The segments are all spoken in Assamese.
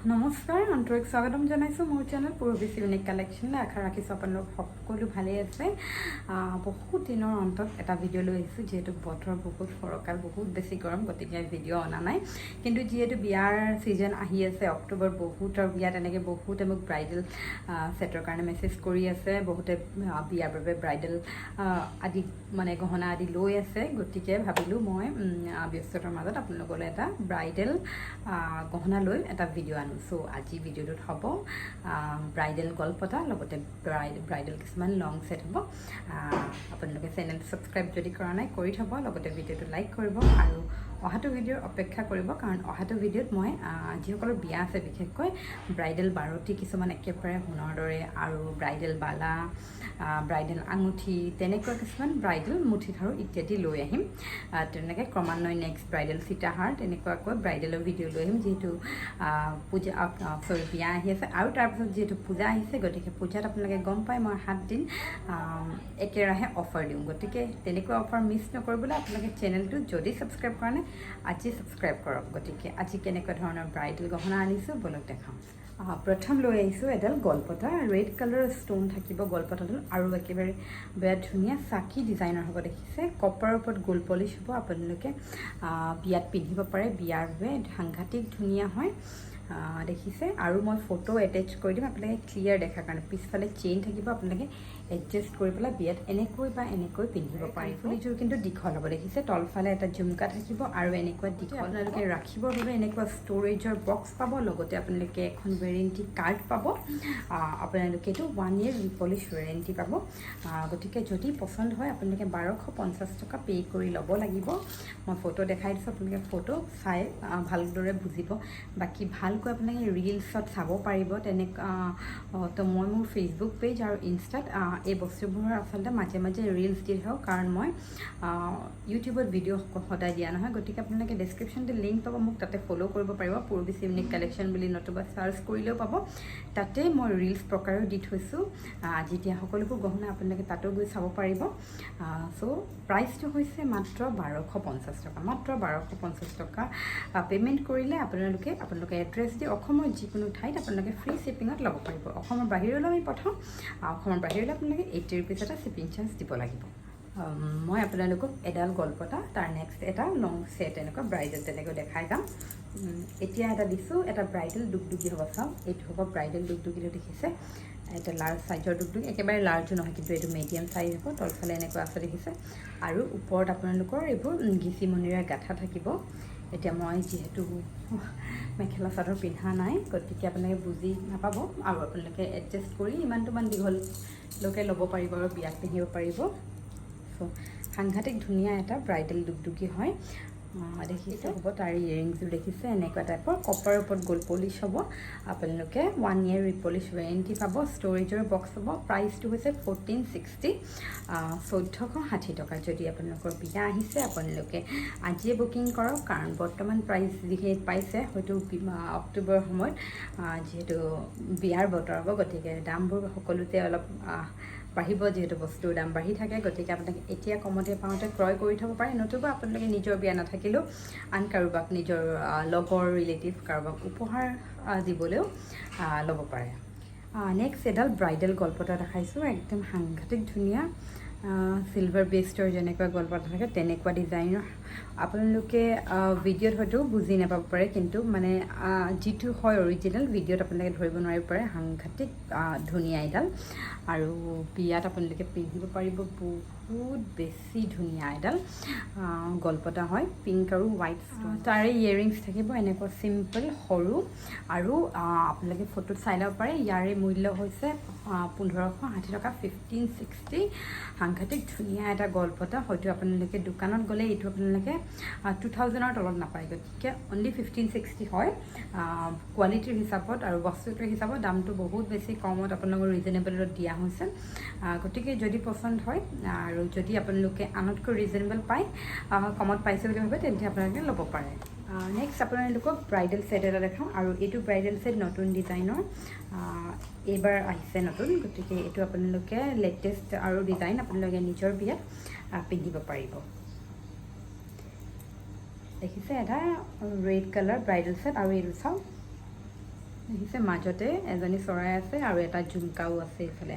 নমস্কাৰ, আন্তৰিক স্বাগতম জনাইছোঁ মোৰ চেনেল পূৰবী ইউনিক কালেকশ্যনলৈ। আশা ৰাখিছোঁ আপোনালোক সকলো ভালেই আছে। বহুত দিনৰ অন্তত এটা ভিডিঅ' লৈ আহিছোঁ। যিহেতু বতৰ বহুত ফৰকাল, বহুত বেছি গৰম, গতিকে ভিডিঅ' অনা নাই। কিন্তু যিহেতু বিয়াৰ ছিজন আহি আছে, অক্টোবৰ বহুতৰ বিয়া, তেনেকৈ বহুতে মোক ব্ৰাইডেল ছেটৰ কাৰণে মেছেজ কৰি আছে। বহুতে বিয়াৰ বাবে ব্ৰাইডেল আদি মানে গহনা আদি লৈ আছে। গতিকে ভাবিলোঁ মই ব্যস্ততাৰ মাজত আপোনালোকলৈ এটা ব্ৰাইডেল গহনা লৈ এটা ভিডিঅ' আনো। চ' আজি ভিডিঅ'টোত হ'ব ব্ৰাইডেল গলপতা, লগতে ব্ৰাইডেল কিছুমান লং ছেট হ'ব। আপোনালোকে চেনেলটো ছাবস্ক্ৰাইব যদি কৰা নাই, কৰি থ'ব, লগতে ভিডিঅ'টো লাইক কৰিব আৰু অহাটো ভিডিঅ'ৰ অপেক্ষা কৰিব, কাৰণ অহাটো ভিডিঅ'ত মই যিসকলৰ বিয়া আছে, বিশেষকৈ ব্ৰাইডেল বাৰতি কিছুমান একেবাৰে সোণৰ দৰে আৰু ব্ৰাইডেল বালা, ব্ৰাইডেল আঙুঠি, তেনেকুৱা কিছুমান ব্ৰাইডেল মুঠি খাৰু ইত্যাদি লৈ আহিম। তেনেকৈ ক্ৰমান্বয়ে নেক্সট ব্ৰাইডেল সীতাহাৰ, তেনেকুৱাকৈ ব্ৰাইডেলৰ ভিডিঅ' লৈ আহিম। যিহেতু পূজা, চৰি, বিয়া আহি আছে আৰু তাৰপিছত যিহেতু পূজা আহিছে, গতিকে পূজাত আপোনালোকে গম পায় মই 7 দিন একেৰাহে অফাৰ দিওঁ। গতিকে তেনেকুৱা অফাৰ মিছ নকৰিবলৈ আপোনালোকে চেনেলটো যদি ছাবস্ক্ৰাইব কৰা নাই, আজি ছাবস্ক্ৰাইব কৰক। গতিকে আজি কেনেকুৱা ধৰণৰ ব্ৰাইডেল গহনা আনিছোঁ, ব'লক দেখাওঁ। প্ৰথম লৈ আহিছোঁ এডাল গলপতা। ৰেড কালাৰৰ ষ্ট'ন থাকিব গলপতাডাল আৰু একেবাৰে বিৰাট ধুনীয়া চাকি ডিজাইনৰ হ'ব। দেখিছে, কপাৰৰ ওপৰত গ'ল্ড পলিচ হ'ব। আপোনালোকে বিয়াত পিন্ধিব পাৰে। বিয়াৰ বাবে সাংঘাতিক ধুনীয়া হয়। দেখিছে, আৰু মই ফটো এটেচ কৰি দিম আপোনালোকে ক্লিয়াৰ দেখাৰ কাৰণে। পিছফালে চেইন থাকিব, আপোনালোকে এডজাষ্ট কৰি পেলাই বিয়াত এনেকৈ বা এনেকৈ পিন্ধিব পাৰিব। ফুলিযোৰ কিন্তু দীঘল হ'ব। দেখিছে, তলফালে এটা জুমকা থাকিব আৰু এনেকুৱা দীঘল। আপোনালোকে ৰাখিবৰ বাবে এনেকুৱা ষ্ট'ৰেজৰ বক্স পাব, লগতে আপোনালোকে এখন ৱেৰেণ্টি কাৰ্ড পাব। আপোনালোকে এইটো 1 ইয়েৰ ৰিপলিছ ৱেৰেণ্টি পাব। গতিকে যদি পচন্দ হয়, আপোনালোকে 1250 টকা পে' কৰি ল'ব লাগিব। মই ফটো দেখাই দিছোঁ, আপোনালোকে ফটো চাই ভালদৰে বুজিব। বাকী ভালকৈ আপোনালোকে ৰিলছত চাব পাৰিব তেনেকুৱা। তো মই মোৰ ফেচবুক পেজ আৰু ইনষ্টাত এই বস্তুবোৰৰ আচলতে মাজে মাজে ৰিলছ দি থাকোঁ, কাৰণ মই ইউটিউবত ভিডিঅ' সদায় দিয়া নহয়। গতিকে আপোনালোকে ডেছক্ৰিপশ্যনতে লিংক পাব, মোক তাতে ফ'ল' কৰিব পাৰিব। পূৰবী ইউনিক কালেকশ্যন বুলি নতুবা চাৰ্চ কৰিলেও পাব। তাতে মই ৰিলছ প্ৰকাৰেও দি থৈছোঁ যেতিয়া সকলোবোৰ গহনা, আপোনালোকে তাতো গৈ চাব পাৰিব। চ' প্ৰাইচটো হৈছে মাত্ৰ 1250 টকা। মাত্ৰ 1250 টকা পে'মেণ্ট কৰিলে আপোনালোকে আপোনালোকে এড্ৰেছ দি অসমৰ যিকোনো ঠাইত আপোনালোকে ফ্ৰী শ্বিপিঙত ল'ব পাৰিব। অসমৰ বাহিৰলৈ আমি পঠাওঁ। অসমৰ বাহিৰলৈ আপোনালোকে 80 ৰুপিজ এটা শ্বিপিং চাৰ্জ দিব লাগিব। মই আপোনালোকক এডাল গলপতা, তাৰ নেক্সট এটা লং ছেট, এনেকুৱা ব্ৰাইডেল তেনেকৈ দেখাই যাম। এতিয়া এটা দিছোঁ, এটা ব্ৰাইডেল দুগদুগী হ'ব। চাওক, এইটো হ'ব ব্ৰাইডেল দুগদুগীটো। দেখিছে, এটা লাৰ্জ চাইজৰ দুগদুগী, একেবাৰে লাৰ্জো নহয় কিন্তু, এইটো মিডিয়াম চাইজ হ'ব। তলফালে এনেকুৱা আছে, দেখিছে, আৰু ওপৰত আপোনালোকৰ এইবোৰ ঘিচি মণিৰে গাঁঠা থাকিব। এতিয়া মই যিহেতু মেখেলা চাদৰ পিন্ধা নাই, গতিকে আপোনালোকে বুজি নাপাব আৰু আপোনালোকে এডজাষ্ট কৰি ইমানটোমান দীঘললৈকে ল'ব পাৰিব আৰু বিয়াত পিন্ধিব পাৰিব। চ' সাংঘাতিক ধুনীয়া এটা ব্ৰাইডেল দুগদুগী হয়। দেখিছে, হ'ব তাৰ ইয়েৰিংছবোৰ। দেখিছে, এনেকুৱা টাইপৰ কপাৰৰ ওপৰত গ'ল্ড পলিচ হ'ব। আপোনালোকে 1 ইয়েৰ ৰিপলিছ ৱেৰেণ্টি পাব, ষ্ট'ৰেজৰ বক্স পাব। প্ৰাইচটো হৈছে 1460, 1460 টকা। যদি আপোনালোকৰ বিয়া আহিছে, আপোনালোকে আজিয়ে বুকিং কৰক, কাৰণ বৰ্তমান প্ৰাইচ যিখিনিত পাইছে, হয়তো অক্টোবৰৰ সময়ত যিহেতু বিয়াৰ বতৰ হ'ব, গতিকে দামবোৰ সকলোতে অলপ বাঢ়িব, যিহেতু বস্তুৰ দাম বাঢ়ি থাকে। গতিকে আপোনালোকে এতিয়া কমতে পাওঁতে ক্ৰয় কৰি থ'ব পাৰে, নতুবা আপোনালোকে নিজৰ বিয়া নাথাকিলেও আন কাৰোবাক, নিজৰ লগৰ, ৰিলেটিভ কাৰোবাক উপহাৰ দিবলৈও ল'ব পাৰে। নেক্সট এডাল ব্ৰাইডেল গলপতা দেখাইছোঁ। একদম সাংঘাতিক ধুনীয়া, চিলভাৰ বেষ্টৰ যেনেকুৱা গলপতা থাকে, তেনেকুৱা ডিজাইনৰ। আপোনালোকে ভিডিঅ'ত হয়তো বুজি নাপাব পাৰে, কিন্তু মানে যিটো হয় অৰিজিনেল, ভিডিঅ'ত আপোনালোকে ধৰিব নোৱাৰিব পাৰে। সাংঘাতিক ধুনীয়া এডাল আৰু বিয়াত আপোনালোকে পিন্ধিব পাৰিব। বহুত বেছি ধুনীয়া এডাল গলপতা হয়, পিংক আৰু হোৱাইট। তাৰে ইয়েৰিংছ থাকিব এনেকুৱা চিম্পল সৰু আৰু আপোনালোকে ফটোত চাই ল'ব পাৰে। ইয়াৰে মূল্য হৈছে 1560 টকা, 1560। সাংঘাতিক ধুনীয়া এটা গলপতা। হয়তো আপোনালোকে দোকানত গ'লে এইটো আপোনালোকে 2000ৰ তলত নাপায়। গতিকে অনলি 1560 হয়। কোৱালিটিৰ হিচাপত আৰু বস্তুটোৰ হিচাপত দামটো বহুত বেছি কমত আপোনালোকৰ ৰিজনেবলত দিয়া হৈছে। গতিকে যদি পচন্দ হয় আৰু যদি আপোনালোকে আনতকৈ ৰিজনেবল পায়, কমত পাইছে বুলি ভাবে, তেন্তে আপোনালোকে ল'ব পাৰে। নেক্সট আপোনালোকক ব্ৰাইডেল ছেট এটা দেখাওঁ আৰু এইটো ব্ৰাইডেল ছেট নতুন ডিজাইনৰ, এইবাৰ আহিছে নতুন। গতিকে এইটো আপোনালোকে লেটেষ্ট আৰু ডিজাইন, আপোনালোকে নিজৰ বিয়াত পিন্ধিব পাৰিব। দেখিছে, এটা ৰেড কালাৰ ব্ৰাইডেল ছেট আৰু এইটো চাওক। দেখিছে, মাজতে এজনী চৰাই আছে আৰু এটা জুমকাও আছে এইফালে।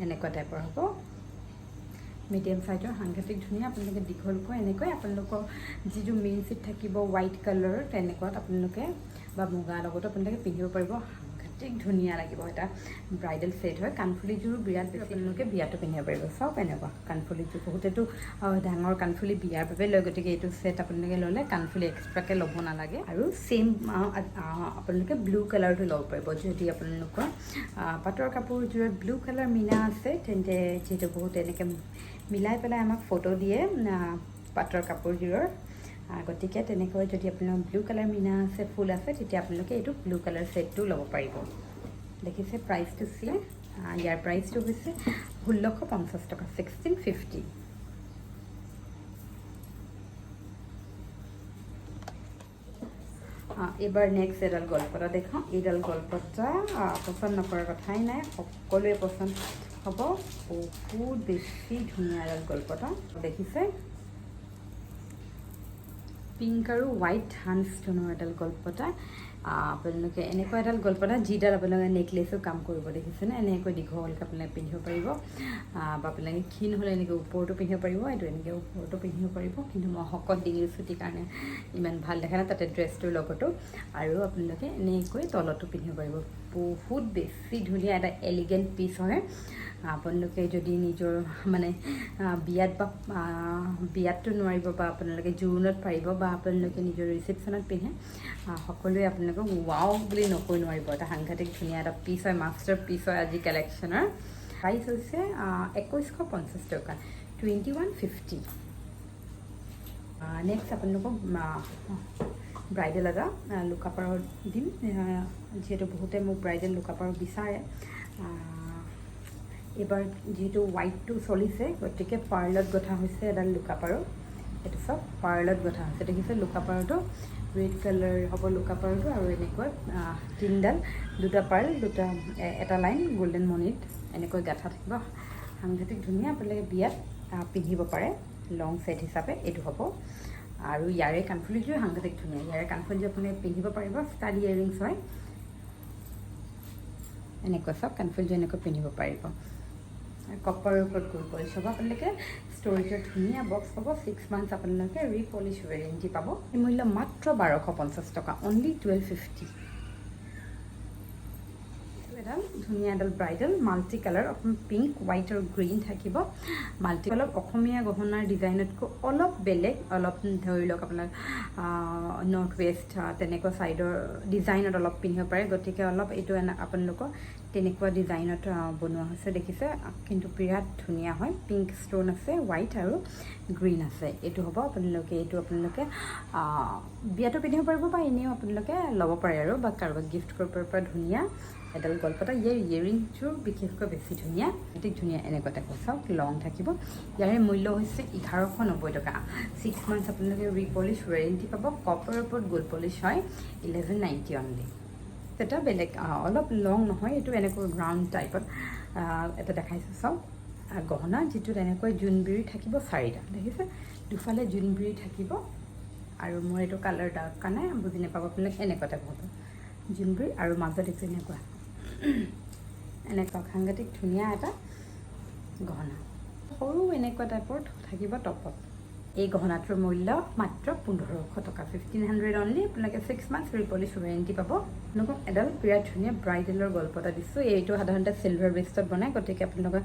এনেকুৱা টাইপৰ হ'ব, মিডিয়াম চাইজৰ, সাংঘাতিক ধুনীয়া। আপোনালোকে দীঘলকৈ এনেকৈ আপোনালোকৰ যিটো মেইন ছেট থাকিব হোৱাইট কালাৰ, তেনেকুৱাত আপোনালোকে বা মুগাৰ লগতো আপোনালোকে পিন্ধিব পাৰিব। সাংঘাতিক ধুনীয়া লাগিব। এটা ব্ৰাইডেল ছেট হয়। কাণফুলিযোৰো বিৰাট বেছি, আপোনালোকে বিয়াতো পিন্ধিব পাৰিব। চাওক, এনেকুৱা কাণফুলিযোৰ। বহুতেতো ডাঙৰ কাণফুলি বিয়াৰ বাবে লয়, গতিকে এইটো ছেট আপোনালোকে ল'লে কাণফুলি এক্সট্ৰাকৈ ল'ব নালাগে। আৰু ছেইম আপোনালোকে ব্লু কালাৰটো ল'ব পাৰিব। যদি আপোনালোকৰ পাটৰ কাপোৰযোৰত ব্লু কালাৰ মীনা আছে, তেন্তে যিহেতু বহুত এনেকৈ মিলাই পেলাই আমাক ফটো দিয়ে পাটৰ কাপোৰযোৰৰ, গতিকে তেনেকৈ যদি আপোনাৰ ব্লু কালাৰ মীনা আছে, ফুল আছে, তেতিয়া আপোনালোকে এইটো ব্লু কালাৰ ছেটটো ল'ব পাৰিব। দেখিছে, প্ৰাইচটো ছেইম। ইয়াৰ প্ৰাইচটো হৈছে 1650 টকা, 1650। এইবাৰ নেক্সট এডাল গলপতা দেখাওঁ। এইডাল গলপতা পচন্দ নকৰাৰ কথাই নাই, সকলোৱে পচন্দ হ'ব। বহুত বেছি ধুনীয়া এডাল গলপতা। দেখিছে, পিংক আৰু হোৱাইট ধান ষ্ট'নৰ এডাল গলপতা। আপোনালোকে এনেকুৱা এডাল গলপতা, যিডাল আপোনালোকে নেকলেছো কাম কৰিব। দেখিছেনে, এনেকৈ দীঘলকৈ আপোনালোকে পিন্ধিব পাৰিব বা আপোনালোকে ক্ষীণ হ'লে এনেকৈ ওপৰতো পিন্ধিব পাৰিব। এইটো এনেকৈ ওপৰতো পিন্ধিব পাৰিব, কিন্তু মই শকত, ডিঙিৰ চুটিৰ কাৰণে ইমান ভাল দেখা নাই। তাতে ড্ৰেছটোৰ লগতো আৰু আপোনালোকে এনেকৈ তলতো পিন্ধিব পাৰিব। বহুত বেছি ধুনীয়া এটা এলিগেণ্ট পিচ হয়। আপোনালোকে যদি নিজৰ মানে বিয়াত বা বিয়াততো নোৱাৰিব বা আপোনালোকে জোৰোণত পাৰিব বা আপোনালোকে নিজৰ ৰিচিপশ্যনত পিন্ধে, সকলোৱে আপোনালোকক ৱাও বুলি নকৈ নোৱাৰিব। এটা সাংঘাতিক ধুনীয়া এটা পিচ হয়, মাষ্টাৰ পিচ হয় আজি কালেকশ্যনৰ। প্ৰাইচ হৈছে 2150 টকা, 2150। নেক্সট আপোনালোকক ব্ৰাইডেল এটা লোকাপাৰৰ দিম, যিহেতু বহুতে মোক ব্ৰাইডেল লোকাপাৰ বিচাৰে। এইবাৰ যিহেতু হোৱাইটটো চলিছে, গতিকে পাৰ্লত গঠা হৈছে এডাল লোকাপাৰো। এইটো চব পাৰ্লত গঠা হৈছে। দেখিছে, লোকাপাৰটো ৰেড কালাৰ হ'ব লোকাপাৰটো আৰু এনেকৈ তিনিডাল, দুটা পাৰ্ল, দুটা এটা লাইন গল্ডেন মণিত এনেকৈ গাঁঠা থাকিব। সাংঘাতিক ধুনীয়া। আপোনালোকে বিয়াত পিন্ধিব পাৰে। লং ছেট হিচাপে এইটো হ'ব আৰু ইয়াৰে কাণফুলিযোৰ সাংঘাতিক ধুনীয়া। ইয়াৰে কাণফুলিযোৰ আপোনালোকে পিন্ধিব পাৰিব। ষ্টাড ইয়েৰিংছ হয়। এনেকুৱা চব কাণফুলিযোৰ এনেকৈ পিন্ধিব পাৰিব। কপাৰৰ ওপৰত গোল্ড পলিচ হ'ব। আপোনালোকে ষ্ট'ৰেজৰ ধুনীয়া বক্স পাব। 6 মান্থছ আপোনালোকে ৰিপলিচ ৱেৰেণ্টি পাব। এই মূল্য মাত্ৰ 1250 টকা, অনলি 1250। এডাল ধুনীয়া এডাল ব্ৰাইডেল মাল্টি কালাৰ, অকণমান পিংক, হোৱাইট আৰু গ্ৰীণ থাকিব। মাল্টি অলপ অসমীয়া গহনাৰ ডিজাইনতকৈ অলপ বেলেগ, অলপ ধৰি লওক আপোনাৰ নৰ্থ ৱেষ্ট তেনেকুৱা ছাইডৰ ডিজাইনত অলপ পিন্ধিব পাৰে। গতিকে অলপ এইটো আপোনালোকৰ তেনেকুৱা ডিজাইনত বনোৱা হৈছে। দেখিছে, কিন্তু বিৰাট ধুনীয়া হয়। পিংক ষ্ট'ন আছে, হোৱাইট আৰু গ্ৰীণ আছে। এইটো হ'ব আপোনালোকে, এইটো আপোনালোকে বিয়াতো পিন্ধিব পাৰিব বা এনেও আপোনালোকে ল'ব পাৰে আৰু বা কাৰোবাক গিফ্ট কৰিব পৰা ধুনীয়া এডাল গলপতা। ইয়াৰ ইয়েৰিংযোৰ বিশেষকৈ বেছি ধুনীয়া, অতি ধুনীয়া। এনেকুৱা টাইপৰ চাওক, লং থাকিব। ইয়াৰে মূল্য হৈছে 1190 টকা। 6 মান্থছ আপোনালোকে ৰিপলিছ ৱেৰেণ্টি পাব। কপাৰৰ ওপৰত গোল্ড পলিচ হয়, 1190 অনলি। এটা বেলেগ অলপ লং নহয়, এইটো এনেকৈ ৰাউণ্ড টাইপত এটা দেখাইছোঁ। চাওক, গহনা যিটোত এনেকৈ জোনবিৰি থাকিব চাৰিটা। দেখিছে, দুফালে জোনবিৰি থাকিব আৰু মোৰ এইটো কালাৰ ডাৰ্ক কাৰণে বুজি নাপাব আপোনালোকে। এনেকুৱা টাইপ হ'ব জোনবিৰি আৰু মাজত এইটো এনেকুৱা এনেকুৱা সাংঘাতিক ধুনীয়া এটা গহনা, সৰু এনেকুৱা টাইপৰ থাকিব টপত। এই গহনাটোৰ মূল্য মাত্ৰ 1500 টকা, 1500 অনলি। আপোনালোকে 6 মান্থছ ৰিপলিছ ৱেৰেণ্টি পাব। আপোনালোকক এডাল বিৰাট ধুনীয়া ব্ৰাইডেলৰ গলপতা দিছোঁ। এইটো সাধাৰণতে চিলভাৰ বেষ্টত বনায়, গতিকে আপোনালোকে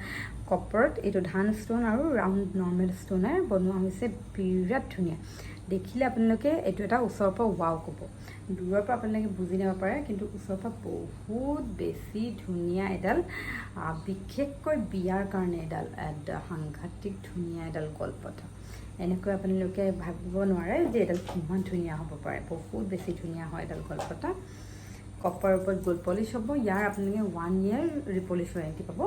কপাৰত এইটো ধান ষ্ট'ন আৰু ৰাউণ্ড নৰ্মেল ষ্ট'নেৰে বনোৱা হৈছে। বিৰাট ধুনীয়া। দেখিলে আপোনালোকে এইটো এটা ওচৰৰ পৰা ৱাও ক'ব। দূৰৰ পৰা আপোনালোকে বুজি নাপাব পাৰে, কিন্তু ওচৰৰ পৰা বহুত বেছি ধুনীয়া এডাল, বিশেষকৈ বিয়াৰ কাৰণে এডাল সাংঘাতিক ধুনীয়া এডাল গলপতা। এনেকৈ আপোনালোকে ভাবিব নোৱাৰে যে এডাল কিমান ধুনীয়া হ'ব পাৰে। বহুত বেছি ধুনীয়া হয় এডাল গলপতা। কপাৰৰ ওপৰত গোল্ড পলিচ হ'ব। ইয়াৰ আপোনালোকে 1 ইয়েৰ ৰিপলিচ ৱাৰেণ্টি পাব।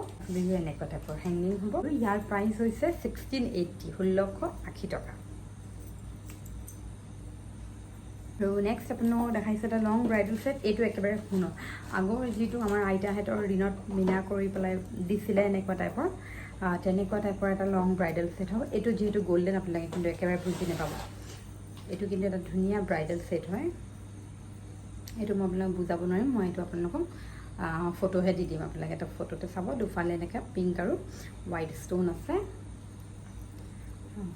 এনেকুৱা টাইপৰ হেংগিং হ'ব আৰু ইয়াৰ প্ৰাইচ হৈছে 1680, 1680 টকা। আৰু নেক্সট আপোনালোকক দেখাইছে এটা লং ব্ৰাইডেল ছেট। এইটো একেবাৰে সোণৰ, আগৰ যিটো আমাৰ আইতাহঁতৰ দিনত মীনা কৰি পেলাই দিছিলে এনেকুৱা টাইপৰ, তেনেকুৱা টাইপৰ এটা লং ব্ৰাইডেল ছেট হ'ব। এইটো যিহেতু গল্ডেন, আপোনালোকে কিন্তু একেবাৰে বুজি নাপাব। এইটো কিন্তু এটা ধুনীয়া ব্ৰাইডেল ছেট হয়। এইটো মই আপোনাক বুজাব নোৱাৰিম। মই এইটো আপোনালোকক ফটোহে দি দিম, আপোনালোকে এটা ফটোতে চাব। দুফালে এনেকৈ পিংক আৰু হোৱাইট ষ্ট'ন আছে,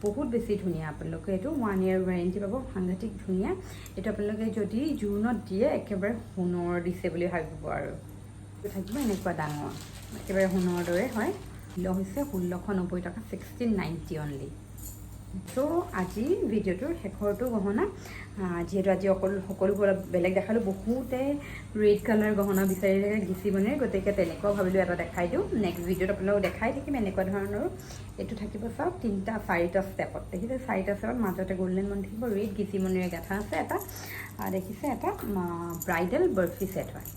বহুত বেছি ধুনীয়া। আপোনালোকে এইটো ওৱান ইয়েৰ ৱাৰেণ্টি পাব। সাংঘাতিক ধুনীয়া এইটো। আপোনালোকে যদি জোৰোণত দিয়ে, একেবাৰে সোণৰ দিছে বুলি ভাবিব। আৰু এইটো থাকিব এনেকুৱা ডাঙৰ, একেবাৰে সোণৰ দৰে হয়। মূল্য হৈছে 1690 টকা, 1690 অনলি। চ' আজি ভিডিঅ'টোৰ শেষৰটো গহনা, যিহেতু আজি অকল সকলোবোৰ অলপ বেলেগ দেখালোঁ। বহুতে ৰেড কালাৰ গহনা বিচাৰি থাকে গিচি বনিৰ, গতিকে তেনেকুৱাও ভাবিলোঁ এটা দেখাই দিওঁ। নেক্সট ভিডিঅ'ত আপোনালোকক দেখাই থাকিম এনেকুৱা ধৰণৰো। এইটো থাকিব চাওক, তিনিটা চাৰিটা ষ্টেপত দেখিছে, চাৰিটা ষ্টেপত মাজতে গল্ডেন মণি থাকিব, ৰেড গিচি মণিৰে গাঁথা আছে এটা। দেখিছে, এটা ব্ৰাইডেল বৰফি ছেট হয়,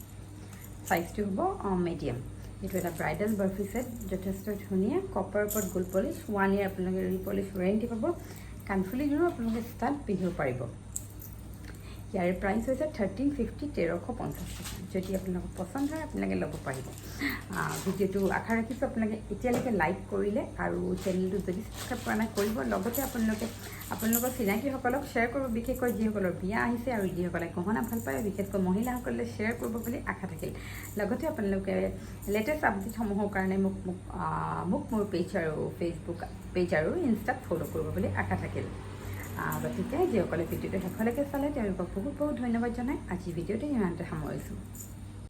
চাইজটো হ'ব মিডিয়াম। এইটো এটা ব্ৰাইডেল বৰফি ছেট, যথেষ্ট ধুনীয়া। কপাৰ ওপৰত গ'ল্ড পলিচ, ওৱান ইয়েৰ আপোনালোকে ৰিপলিচ ৱাৰেণ্টি পাব। কাণফুলিযোৰো আপোনালোকে ষ্টাড পিন্ধিব পাৰিব। ইয়াৰ প্ৰাইচ হৈছে 1350, 1350 টকা। যদি আপোনালোকক পচন্দ হয়, আপোনালোকে ল'ব পাৰিব। ভিডিঅ'টো আশা ৰাখিছোঁ আপোনালোকে এতিয়ালৈকে লাইক কৰিলে আৰু চেনেলটো যদি ছাবস্ক্ৰাইব কৰা নাই, কৰিব। লগতে আপোনালোকে আপোনালোকৰ চিনাকিসকলক শ্বেয়াৰ কৰিব, বিশেষকৈ যিসকলৰ বিয়া আহিছে আৰু যিসকলে গহনা ভাল পায়, বিশেষকৈ মহিলাসকলে শ্বেয়াৰ কৰিব বুলি আশা থাকিল। লগতে আপোনালোকে লেটেষ্ট আপডেটসমূহৰ কাৰণে মোক মোৰ পেজ আৰু ফেচবুক পেজ আৰু ইনষ্টাত ফ'ল' কৰিব বুলি আশা থাকিল। গতিকে যিসকলে ভিডিঅ'টো শেষলৈকে চালে, তেওঁলোকক বহুত বহুত ধন্যবাদ জনাই আজি ভিডিঅ'টো ইমানতে সামৰিছোঁ।